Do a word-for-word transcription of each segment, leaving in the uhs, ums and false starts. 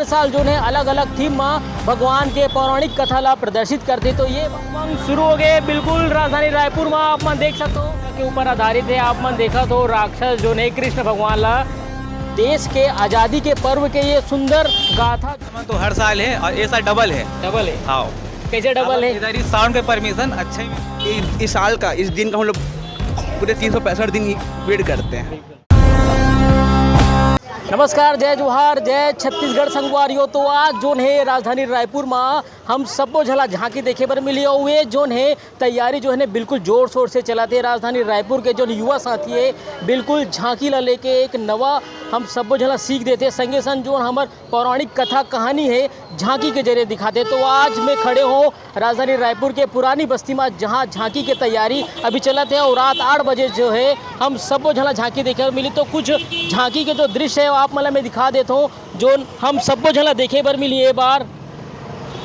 साल जोन हे अलग-अलग theme म भगवान के पौराणिक कथा ला प्रदर्शित करथे। तो ये उमंग शुरू हो गए बिल्कुल राजधानी रायपुर म, आप मन देख सकते हो, के ऊपर आधारित है। आप मन देखत हो राक्षस जोन हे कृष्ण भगवान ला देश के आजादी के पर्व के ये सुंदर गाथा। तो हर साल है और ऐसा डबल है। डबल है? हाँ। कैसे डबल है? इधर ही साउंड के परमिशन अच्छे। इस साल का, इस दिन का हम लोग पूरे तीन सौ पैंसठ दिन वेट करते हैं। नमस्कार, जय जोहार, जय छत्तीसगढ़ संगवारियों। तो आज जोन हे राजधानी रायपुर म हम सब्बो झन ला झांकी देखे बर मिली, अउ ये जोन हे तैयारी जोन हे बिल्कुल जोर शोर से चलत हे। राजधानी रायपुर के जोन युवा साथी हे, बिल्कुल झांकी ला लेके एक नवा हम सब्बो झन ला सीख देथे, संगे संग जोन हमर पौराणिक कथा कहानी हे झांकी के जरिए दिखाथे। तो आज मैं खड़े हों राजधानी रायपुर के पुरानी बस्ती म, जहां झांकी के तैयारी अभी चलत हे अउ रात आठ बजे जो हे हम सब्बो झन ला झांकी देखे बर मिली। तो कुछ झांकी के जो दृश्य हे आप मन ला मैं दिखा देत हों, जोन हम सब्बो झन ला देखे बर मिली। ये बार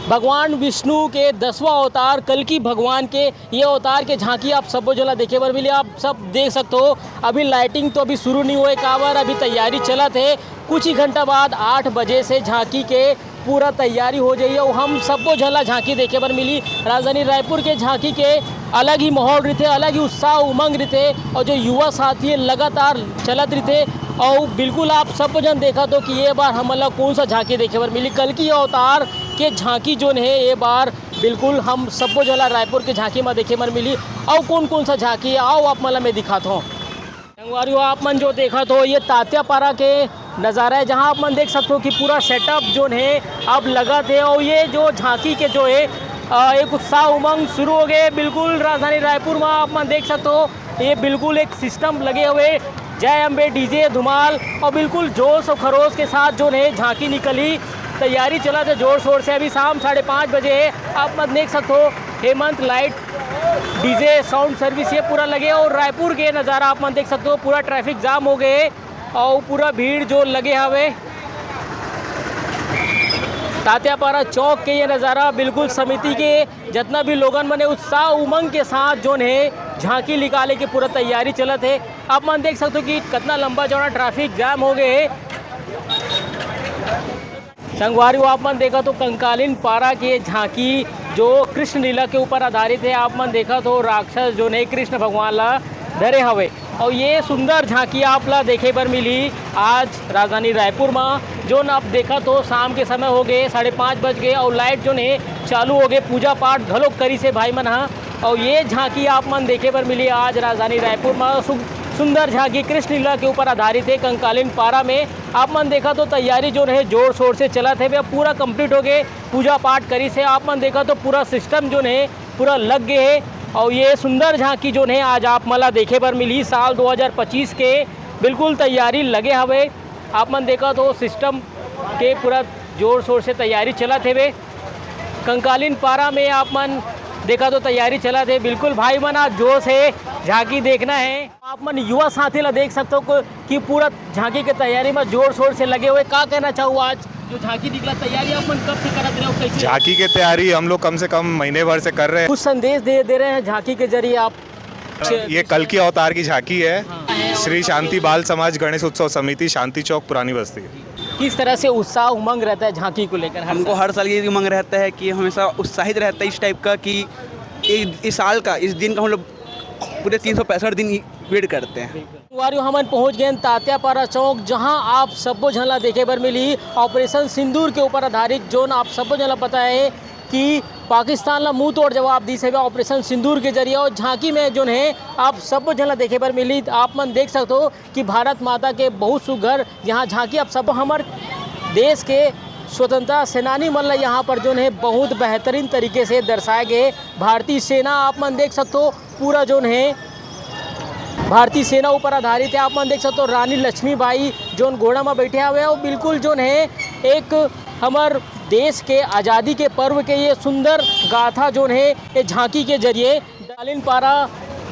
भगवान विष्णु के दसवां अवतार कल्कि भगवान के ये अवतार के झांकी आप सब्बो झन ला देखे बर मिली। आप सब देख सकते हो, अभी लाइटिंग तो अभी शुरू नहीं होए, काबर अभी तैयारी चलत हे। कुछ ही घंटा बाद आठ बजे से झांकी के पूरा तैयारी हो जाही अउ हम सब्बो झन ला झांकी देखे बर मिली। राजधानी रायपुर के झांकी के अलग ही माहौल रहिथे, अलग ही उत्साह उमंग रहिथे, अउ जो युवा साथी हे लगातार चलत रहिथे। अउ बिल्कुल आप सब्बो झन देखत हो कि ये बार हमन ला कौन सा झांकी देखे बर मिली। कल्कि अवतार के झांकी जोन हे ये बार बिल्कुल हम सब्बो झन ला रायपुर के झांकी म देखे बर मिली। अउ कौन कौन सा झांकी हे, आओ आप मन ला मैं दिखात हों। संगवारी हो, आप मन जो देखत हो, ये तात्यापारा के नजारा हे, जहां आप मन देख सकते हो कि पूरा सेटअप जोन हे अब लगत हे। अउ ये जो झांकी के जो हे, अ, एक उत्साह उमंग शुरू हो गए बिल्कुल राजधानी रायपुर म। आप मन देख सकते हो, ये बिल्कुल एक सिस्टम लगे हुए, जय अम्बे डीजे धुमाल अउ बिल्कुल जोश अउ खरोश के साथ जोन हे झांकी निकलही। तैयारी चलत हे जोर शोर से। अभी शाम साढ़े पाँच बजे हे, आप मन देख सकते हो Hemant light DJ sound service ये पूरा लगे हे। अउ रायपुर के नजारा आप मन देख सकते हो, पूरा ट्रैफिक जाम हो गए हे अउ पूरा भीड़ जो लगे हवे। तात्यापारा चौक के ये नजारा बिल्कुल समिति के जतना भी लोगन मन हे उत्साह उमंग के साथ जोन हे झांकी निकाले के पूरा तैयारी चलत हे। आप मन देख सकते हो कि कतना लंबा चौड़ा ट्रैफिक जाम हो गए हे। संगवारी हो, आप मन देखत हो कंकालीन पारा के झांकी जो कृष्ण लीला के ऊपर आधारित हे। आप मन देखत हो राक्षस जोन हे कृष्ण भगवान ला धरे हवे अउ ये सुंदर झांकी आप ला देखे बर मिली आज राजधानी रायपुर म। जोन आप देखत हो शाम के समय हो गए, साढ़े पाँच बज गए अउ लाइट जोन हे चालू हो गए, पूजा पाठ घलो करिस हे भाई मन ह। अउ ये झांकी आप मन देखे बर मिली आज राजधानी रायपुर म। सु-, सुंदर झांकी कृष्ण लीला के ऊपर आधारित हे कंकालीन पारा में। आप मन देखत हो तैयारी जोन हे जोर शोर से चलत हे, पूरा कंप्लीट हो गए, पूजा पाठ करिस हे। आप मन देखत हो पूरा सिस्टम जोन हे पूरा लग गए हे। अउ ये सुंदर झांकी जोन हे आज आप मन ला देखे बर मिली साल दो हज़ार पच्चीस के बिल्कुल तैयारी लगे हवे। आप मन देखत हो सिस्टम के पूरा जोर शोर से तैयारी चलत हेवे। कंकालीन पारा में आप मन देखत हो तैयारी चलत हे। बिल्कुल भाई मन आज जोश हे, झांकी देखना हे। आप मन युवा साथी ला देख सकते हो को-, कि पूरा झांकी के तैयारी में जोर शोर से लगे हुए। का कहना चाहू आज जो झांकी निकला, तैयारी आप मन कब से करत रहे हो, कैसे? झांकी के तैयारी हम लोग कम से कम महीने भर से कर रहे हैं। कुछ संदेश दे, दे रहे हैं झांकी के जरिए आप? ये कल्कि अवतार की झांकी है। हाँ। श्री शांति बाल समाज गणेश उत्सव समिति, शांति चौक, पुरानी बस्ती। किस तरह से उत्साह उमंग रहता है झांकी को लेकर हर हमको साल? हर साल ये उमंग रहता है कि हमेशा उत्साहित रहता है इस टाइप का कि इस, इस साल का, इस दिन का हम लोग पूरे तीन सौ पैंसठ दिन वेट करते हैं। संगवारी हो, हमन पहुंच गए हैं तात्यापारा चौक, जहां आप सब्बो झन ला देखे बर मिली ऑपरेशन सिंदूर के ऊपर आधारित, जोन आप सब्बो झन ला पता है कि पाकिस्तान ला मुंह तोड़ जवाब दिस हवे ऑपरेशन सिंदूर के जरिए। और झांकी में जोन है आप सब्बो झन ला देखे बर मिली। आप मन देख सकते हो कि भारत माता के बहुत सुघर यहाँ झांकी। आप सब हमर देश के स्वतंत्रता सेनानी मन ला यहाँ पर जोन है बहुत बेहतरीन तरीके से दर्शाए गए। भारतीय सेना आप मन देख सकते हो पूरा जोन है भारतीय सेना ऊपर आधारित है। आप मन देख सकते हो रानी लक्ष्मीबाई जोन घोड़ा में बैठे हुए हैं, वो बिल्कुल जोन है एक हमर देश के आज़ादी के पर्व के ये सुंदर गाथा जोन है ये झांकी के जरिए। कंकालीन पारा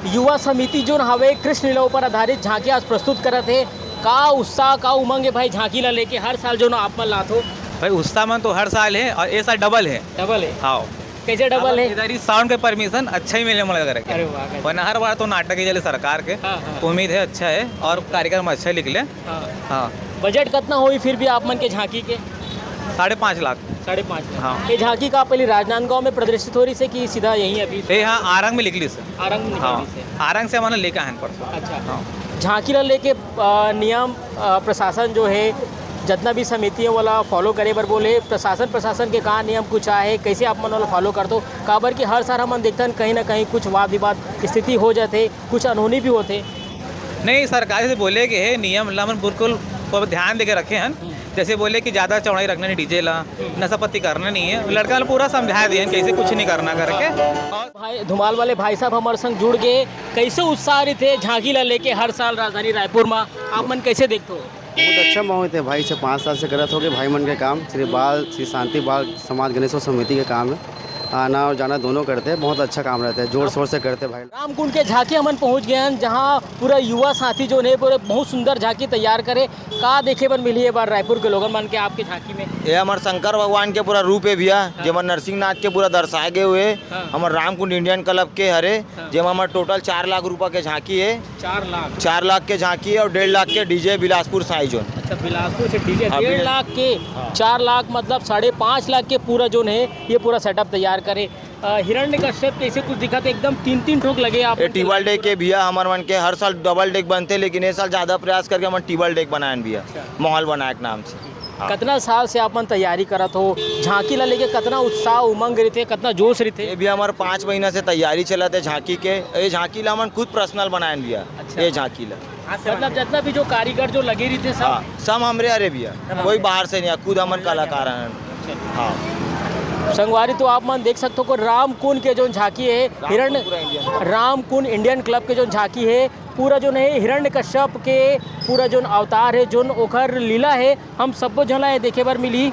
युवा समिति जोन हवे कृष्ण लीला ऊपर आधारित झांकी आज प्रस्तुत करत हे। का उत्साह, का उमंग है भाई झांकी ला लेके हर साल जोन आप मन लात हो? भाई उत्साह मन तो हर साल है और ऐसा डबल है। डबल है? हाँ। कैसे डबल है? इधर ही साउंड के परमिशन अच्छा ही मिले, मुझे लग रहा है। अरे वाह, गजब। वरना हर बार तो नाटक ही चले सरकार के। हाँ, हाँ। उम्मीद है अच्छा है और कार्यक्रम अच्छा निकले। हाँ। हाँ। बजट कितना होई फिर भी आप मन के झांकी के? साढ़े पाँच लाख। साढ़े पाँच लाख। हाँ। ये झांकी का पहले राजनांदगांव में प्रदर्शित हो रही से कि सीधा यहीं अभी ये हाँ, आरंग में निकली से। आरंग में निकली हाँ, से। आरंग से हमन लेके आए हैं परसों। अच्छा। हाँ। झांकी ला लेके, अ, नियम, अ, प्रशासन जो है, जितना भी समिति है, वाला फॉलो करे बर बोले, प्रशासन, प्रशासन के का नियम कुछ आहे, कैसे आप मन वाला फॉलो करथो? काबर कि हर साल हमन देखथन, कहीं ना कहीं कुछ वाद विवाद स्थिति हो जाथे, कुछ अनहोनी भी होथे। नहीं, सरकार से बोले के हे, नियम ला हमन बिल्कुल ध्यान देके रखे हन। जैसे बोले कि ज़्यादा चौड़ाई रखना नहीं डीजे ला, नशा पत्ती करना नहीं है। लड़का ला पूरा समझा दिए हन, कैसे कुछ नहीं करना करके। और भाई, धुमाल वाले भाई साहब हमारे संग जुड़ गए, कैसे उत्साह रहिथे झांकी ला लेके हर साल राजधानी रायपुर में, आप मन कैसे देखते हो? बहुत अच्छा माहौल थे भाई, से पाँच साल से करत होगे भाई मन के काम, श्री बाल, श्री शांति बाल समाज गणेश समिति के काम है, आना और जाना दोनों करते हैं, बहुत अच्छा काम रहता है, जोर शोर से करते हैं भाई। रामकुंड के झांकी हमन पहुंच गए हैं, जहां पूरा युवा साथी जो ने पूरे बहुत सुंदर झांकी तैयार करे। का देखे बर मिली ये बार रायपुर के लोगन मन के आपके झांकी में? ये हमारे शंकर भगवान के पूरा रूप है भैया, हाँ। जेमा नरसिंह नाथ के पूरा दर्शाए गए हुए। हाँ। हमारे रामकुंड इंडियन क्लब के हरे, हाँ। जेमा हमारे टोटल चार लाख रुपया के झांकी है। चार लाख। चार लाख के झांकी है और डेढ़ लाख के डीजे बिलासपुर साई जोन। अच्छा, बिलासपुर से डीजे हाँ, डेढ़ बिल- लाख के, हाँ। चार लाख मतलब साढ़े पाँच लाख के पूरा जोन है, ये पूरा सेटअप तैयार करे। अ, हिरण्य कश्यप कैसे कुछ दिखा थे, एकदम तीन तीन ठोक लगे आप ये टेबल डेक के भैया, हमारे मन के हर साल डबल डेक बनते, लेकिन ये साल ज़्यादा प्रयास करके हमन टेबल डेक बनाए भैया, अच्छा। माहौल बनाए के नाम से। हाँ। कितना साल से आप मन तैयारी करत हो? झांकी ला लेके कितना उत्साह, उमंग रहिथे, कितना जोश रहिथे? ये भी हमारे पाँच महीना से तैयारी चलत है झांकी के। ये झांकी ला हमन खुद पर्सनल बनाए भैया, अच्छा। ये झांकी ला। मतलब जितना भी जो कारीगर जो लगे रहिथे सब? हाँ, सब हमरे हरे भैया, कोई बाहर से नहीं है, खुद हमन कलाकार हैं। हाँ। संगवारी, तो आप मन देख सकते हो कि रामकुंड के जो झांकी है, हिरण्य, रामकुंड इंडियन क्लब के जो झांकी है, पूरा जो है हिरण्य कश्यप के पूरा जो अवतार है, जो ओखर लीला है, हम सबो झन ला ये देखे बर मिली।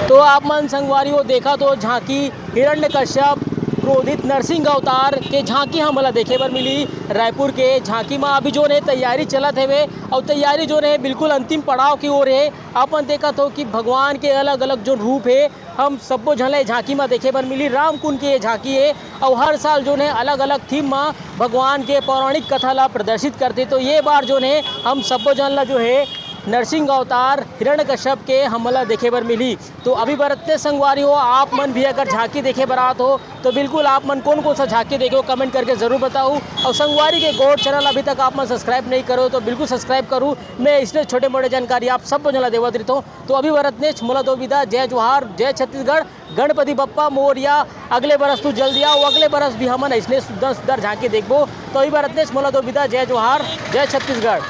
तो आप मन संगवारी हो देखा तो झांकी हिरण्य कश्यप क्रोधित नरसिंह अवतार के झांकी हमला देखे बर मिली रायपुर के झांकी में। अभी जो है तैयारी चलत हेवे और तैयारी जो है बिल्कुल अंतिम पड़ाव की ओर है। आप मन देखत हो कि भगवान के अलग-अलग जो रूप है, हम सब्बो झन ला ए झांकी म देखे बर मिली। रामकुंड के ये झांकी हे अउ हर साल जोन हे अलग-अलग theme म भगवान के पौराणिक कथा ला प्रदर्शित करथे। तो ये बार जोन हे हम सब्बो झन ला जो हे नरसिंह अवतार हिरण्यकश्यप के हमला देखे बर मिली। तो अभी बर अतने संगवारी हो, आप मन भी अगर झांकी देखे बर आत हो तो बिल्कुल आप मन कोन-कोन सा झांकी देखे हो comment करके जरूर बताओ। अउ संगवारी के गोठ channel अभी तक आप मन subscribe नहीं करो तो बिल्कुल subscribe करू। मैं इसने छोटे मोटे जानकारी आप सब्बो झन ला देवत रहिथों। तो अभी बर अतनेच, मोला दो विदा, जय जोहार, जय छत्तीसगढ़, गणपति बप्पा मोरया। अगले बरस तू जल्दी आओ, अगले बरस भी हमन अइसने सुंदर सुंदर झांकी देखबो। तो अभी बर अतनेच, मोला दो विदा, जय जोहार, जय छत्तीसगढ़।